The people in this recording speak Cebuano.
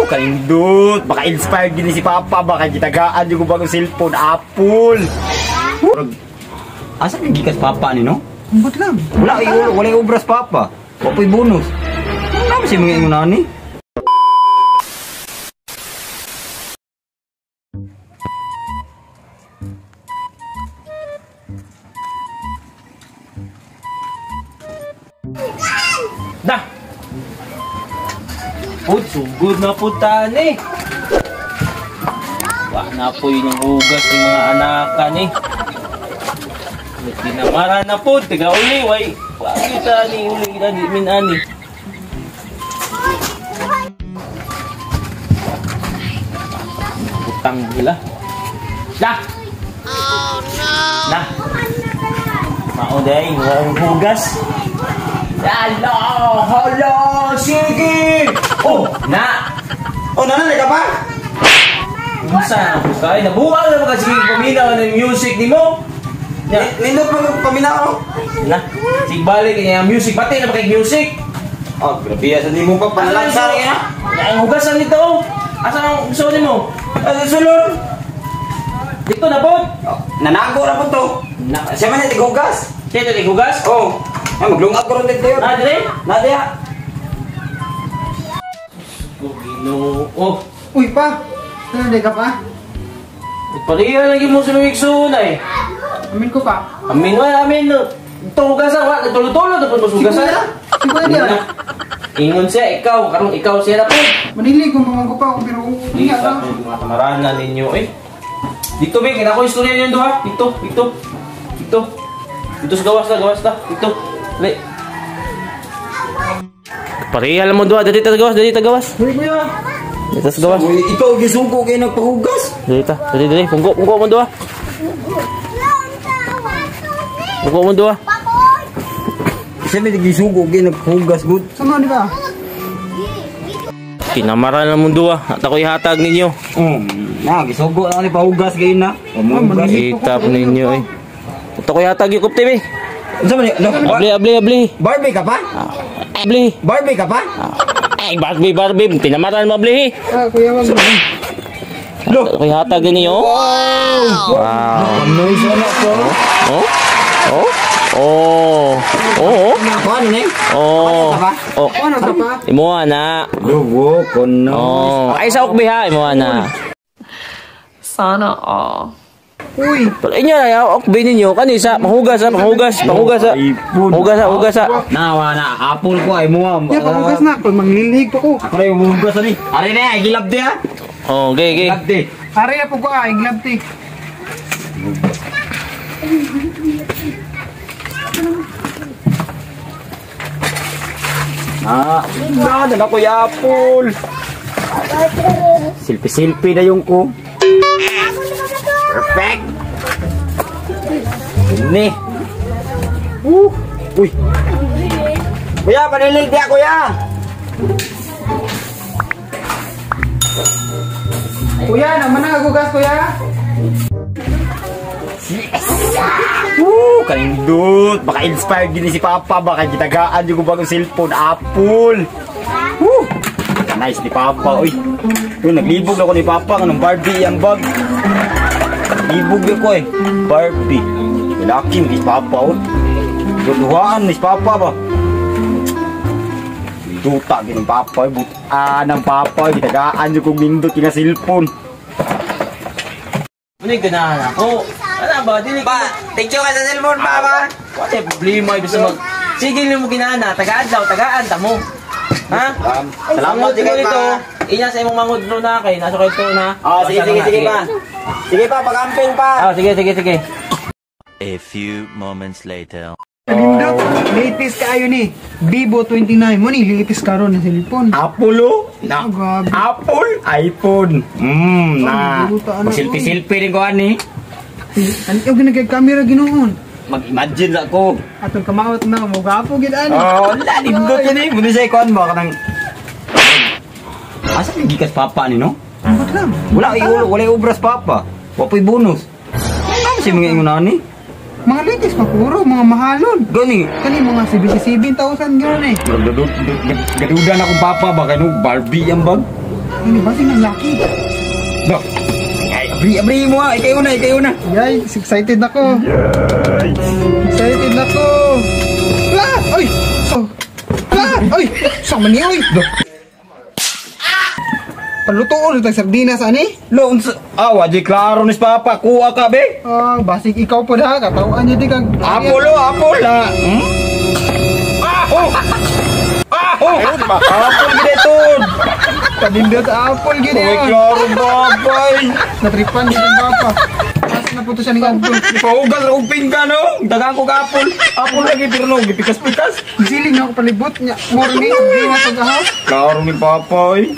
Kanindot. Baka inspired din si Papa. Baka gitagaan yung bagong cellphone. Apple. Asa ka gikas Papa ni, no? Ambot lang. Wala, wala yung obras Papa. Wapoy bonus. Ano naman siya mga ingon ni? Dah. Pud, sugod na po tani. Wah, na po yung hugas ng mga anakan eh. Tinamara na po, tiga uli, way. Wah, kita ni uli, kita di min ani. Utang nila. Dah. Oh no. Dah. Mao day, walang hugas. Hala, hala, sige. Oh, na. Oh, nananay ka pa? Unsa na po kay? Nabuang na mga sige paminaw ng music nimo. Nindot pa paminaw. Na. Sige balik kay ang music, pati na ba kay music? Oh, grabe sa nimo pa panlansa rin na. Ang hugasan nito. Asa ang gusto nimo? Asa sulod? Dito na po. Oh, nanago ra po to. Na. Siya man yung tighugas. Siya ito tighugas? Oh. Ay, maglungag ko rin dito yun. Ah, dire? Na, diya. Oh, Ginoo. Uy, pa. Ano, ka pa? Pariya lagi mo sa mga igsuon ay. Amin ko pa. Amin, wala, amin. Ito hugasan, wala. Tulo-tulo, tapos mas hugasan. Siguro na. Ingon siya, ikaw. Karong ikaw siya na po. Manilig kung pamangko pa ako, pero Di pa, mga kamarana ninyo eh. Dito, be, kinako istorya niyo duha. Dito, dito. Dito. Dito sa gawas na, gawas na. Dito. Dali. Pareha lang mo duha. Dali ta gawas, dali ta gawas. Uy, kuya. Dito sa gawas. Uy, ikaw gisugo kayo nagpahugas. Dali ta. Dali, dali. Punggo, punggo mo duha. Punggo mo duha. Siya may gisugo kayo nagpahugas, good. Sama, di ba? Kinamaran lang mong duha. At ako'y hatag ninyo. Na, gisugo na ni pahugas kayo na. Oh, Itap ninyo eh. At ako'y hatag yung kupti, eh. Unsa man no, Abli, abli, abli. Barbie ka pa? Abli. Barbie ka pa? Ay, Barbie, Barbie. Tinamaran mo, abli. Ah, kuya, wag. At ako'y hatag ninyo. Wow! Wow. Noise na ko. Oh? Oh? Oh. Oh. Kuan ni? Oh. Oh. Ano ka pa? Imuha na. Lugo kono. Oh. Ay, sa okbi ha. Imuha na. Sana all. Uy. Pero inyo na, okbi ninyo. Kani sa, panghugas ha, panghugas, panghugas ha. Panghugas ha, hugas ha. Nawa na, apple ko ay mo. Ya, panghugas na. Kung manglilig pa ko. Ako na yung hugas ani. Ari na, gilab di ha. Oh, okay, okay. Gilab di. Ari na po ko ah, gilab di. Ah, na, na ko apple. Silpi-silpi na yung ko. Perfect. Ini. Uy. Kuya, panilig diya, kuya. Kuya, naman na gugas, kuya. Yes. Kanindot. Baka inspired din si Papa. Baka gitagaan yung bagong cellphone. Apple. Nice ni Papa. Uy. Uy, naglibog ako ni Papa. Anong Barbie ang bag. Libog ako eh. Barbie. Lucky ni Papa. Oh. Duduhaan ni Papa ba? Duta gini Papa. Butaan ang Papa. Gitagaan yung kong nindot yung cellphone. Muna ganahan ako. Ano ba? Dili Pa, thank you ka sa cellphone, Papa. Wala problema. Ibig sa mag... Sige mo ginana. Tagaan daw. Tagaan. Tamo. Ha? Salamat sige kay nito. pa. Inya sa imong mangudlo na kay nasa kay to na. Ah, sige, sige, sige pa. Sige pa, pag-amping pa. Ah, sige, sige, sige. A few moments later. Nindot, latest kaayo ni Vivo 29. Mo ni latest karon na cellphone. Apple oh. Na. Oh, grabe. Apple, iPhone. Na. Oh, Mag-selfie-selfie din ko ani. Ano yung ginagay camera ginoon? Mag-imagine sa ko. Atong kamaot na mo gapo gid ani. Oh, la nindot yun eh. Muna siya ikuan ba kanang Asa ka gikas papa ni no? Ambot lang. Wala wala obras papa. Wapoy bonus. Ano siya mga ingon ani? Mga latest pa puro, mga mahalon. Gani. Kani mga 77,000 gano'n eh. Gaduda na akong papa ba kay no Barbie ang bag. Ano ba sinang laki? No. Ay, abri, abri mo ha. Ikaw na, ikaw na. Yay, excited na ko. Excited na ko. La! Ay! So, la! Ay! Sama ni oy! Palutoon na tag sardinas ani? Lo, unsa? Ah, wajay klaro ni Papa. Kuha ka, be. Ah, basig ikaw po ha, katawaan niya di kag. Apple, oh, apple, ha. Hmm? Ah, oh! Ah, oh! Apple, gid ito. Kanindot apple gid Uy, ya. klaro, babay. Natripan gid ang papa. Asa na po to siya ning adto. Paugal, upin ka, no? Dagang ko ka apple. Apple lagi, pero no, gipikas-pikas. Siling na ako palibot niya. Morning, sardinas sa gahaw. Klaro ni Papa, oy.